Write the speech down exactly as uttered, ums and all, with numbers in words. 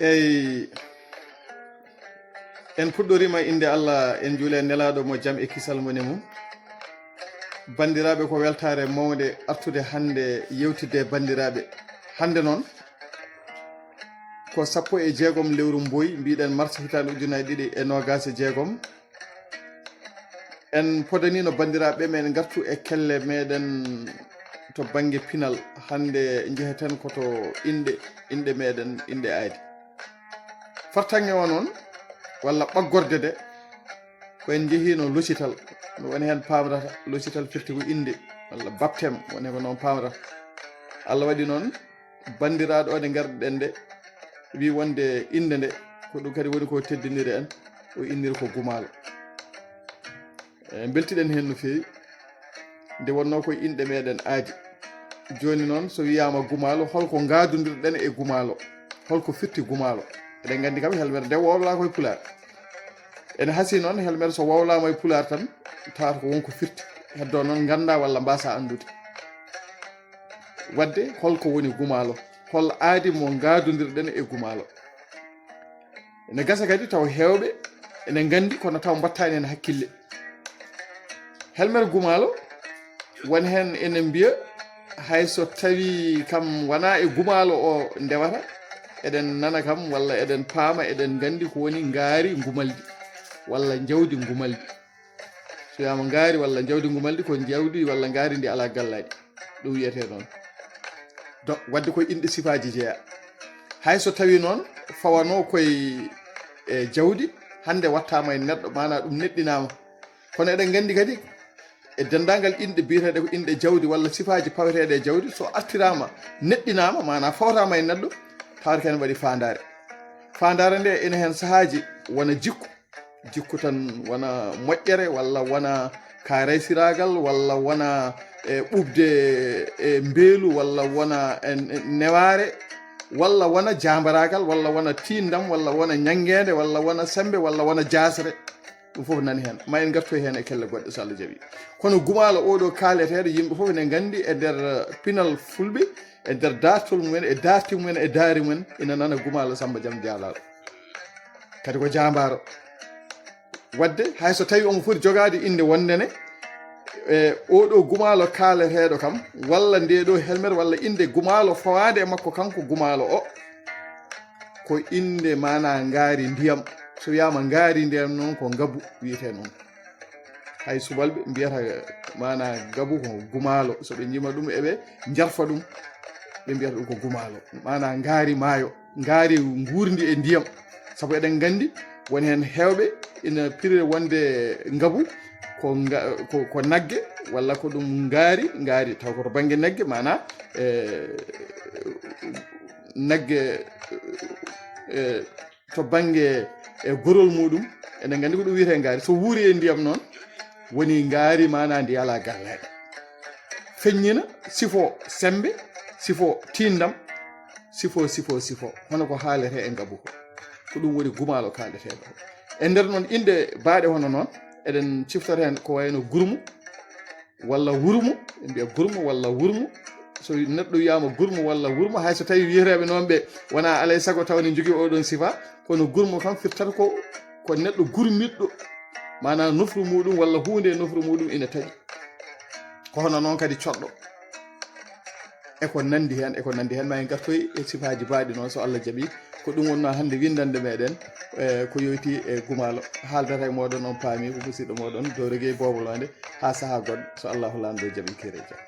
Eyi, en puɗɗorima innde Allah, en njuuli e Nelaaɗo mo jam e kisal ngoni mum. Banndiraaɓe, ko weltaare mawnde artude hannde yewtidde e banndiraaɓe. Hannde noon, ko sappo e jeegom lewru mboy, mbiɗen mars hitaande ujunnaji ɗiɗi e noogaas e jeegom. En podanino banndiraaɓe meɗen ngartu e kelle meɗen to bannge pinal. Hannde njeheten ko to inɗe, inɗe meɗen, inɗe aadi. Fartaŋŋe o noon, walla ɓaggorde nde, ko en njehino locital. No woni heen paamrata, locital firti ko innde, walla baptême, woni ko noon paamrata. Allah waɗi noon, banndiraaɗo o nde ngarɗen nde, wi wonde innde nde, ko ɗum kadi woni ko teddiniri en, o inniri ko Gumaalo. E, mbeltiɗen heen no feewi, nde wonnoo ko inɗe meɗen aadi. Jooni noon, so wiyaama Gumaalo, holko ngaadondirɗen e Gumaalo? Holko firti Gumaalo? Eɗen nganndi kam, helmere nde wowlaa ko e Pulaar. Ene hasii noon, helmere so wowlaama e Pulaar tan, tawata ko wonko firti. Heddoo noon ngannda walla mbaasa anndude. Waɗde, holko woni Gumaalo? Hol aadi mo ngaadondirɗen e Gumaalo? Ene gasa kadi taw heewɓe ene nganndi, kono taw mbattaani heen hakkille. Helmere Gumaalo, won heen ene mbiya, hay so tawi kam wona e Gumaalo o ndewata, eɗen nana kam, walla eɗen paama, eɗen nganndi ko woni ngaari Gumaldi, walla njawdi Gumaldi. So wiyaama ngaari walla njawdi Gumaldi, ko njawdi walla ngaari ndi alaa gallaaɗi. Ɗum wiyetee noon. Donc, waɗde ko inɗe sifaaji jeyaa. Hay so tawii noon fawanoo koye, e, jawdi, hannde wattaama e neɗɗo, maanaa ɗum neɗɗinaama. Kono eɗen nganndi kadi, e denndaangal inɗe biyeteeɗe ko inɗe jawdi walla sifaaji paweteeɗe e jawdi, so artiraama, neɗɗinaama, maanaa fawtaama e neɗɗo, tawata ko heen waɗi faandaare. Faandaare nde ene heen sahaaji wona jikku, jikku tan wona moƴƴere, walla wona kaaraysiraagal, walla wona, e, ɓuuɓde, e, mbeelu, walla wona, e, e, newaare, walla wona jaambaraagal, walla wona tiindam, walla wona ñanngeende, walla wona semmbe, walla wona jaasre. Ɗum fof nani heen. Ma en ngartoy heen e kelle goɗɗe, so Allah jaɓi. Kono Gumaalo oo ɗoo kaaleteeɗo, yimɓe fof ene nganndi e nder, eh, pinal Fulɓe, e nder daartol mumen, e daarti mumen, e daari mumen, ina nana Gumaalo Samba Jam Jaalaaɗo. Kadi ko jaambaaro. Waɗde, hay so tawii omo foti jogaade innde wonde ne, e oo ɗoo Gumaalo kaaleteeɗo kam, walla ndee ɗoo helmere, walla innde Gumaalo fawaande e makko kanko Gumaalo o, ko innde maanaa ngaari ndiyam. So wiyaama ngaari ndiyam noon, ko ngabu wiyetee noon. Hay subalɓe mbiyata maanaa ngabu ko Gumaalo. So ɓe njima ɗum, eɓe njarfa ɗum, ɓe mbiyata ɗum ko Gumaalo. Maanaa ngaari maayo, ngaari nguurndi e ndiyam. Sabu eɗen nganndi, woni heen heewɓe ina pirira wonde ngabu ko nga-, ko, ko nagge, walla ko ɗum ngaari, ngaari taw ko to bannge nagge, maanaa, e, nagge, e, to bannge, e, gorol muɗum, eɗen nganndi ko ɗum wiyetee ngaari. So wuuri e ndiyam noon, woni ngaari, maanaa ndi alaa gallaaɗi. Feññina, sifo semmbe, sifo tiindam, sifo, sifo, sifo. Hono ko haaletee e ngabu ko. Ko ɗum woni Gumaalo kaaleteeɗo o. E nder noon inɗe baaɗe hono noon, eɗen ciftata heen ko wayno Gurmu, walla Wurmu, ɓe mbiya Gurmu walla Wurmu. So neɗɗo wiyaama Gurmu walla Wurmu, hay so tawii wiyeteeɓe noon ɓe wonaa alay sago taw ne njogii oo ɗoon sifa, kono Gurmu kam firtata ko, ko neɗɗo gurmiɗɗo, maanaa nofru muɗum walla huunde e nofru muɗum ina taƴi. Ko hono noon kadi coɗɗo. E ko nanndi heen, e ko nanndi heen, ma en ngartoy e sifaaji baaɗi noon, so Allah jaɓi. Ko ɗum wonnoo hannde winndannde meɗen, e, ko yoyti e Gumaalo. Haaldata e mooɗon, on paami, ko musiɗɗo mooɗon, Doro Gueye Boobo Loonde, haa sahaa goɗɗo, so Allahu Laamɗo jaɓi, kiire jam.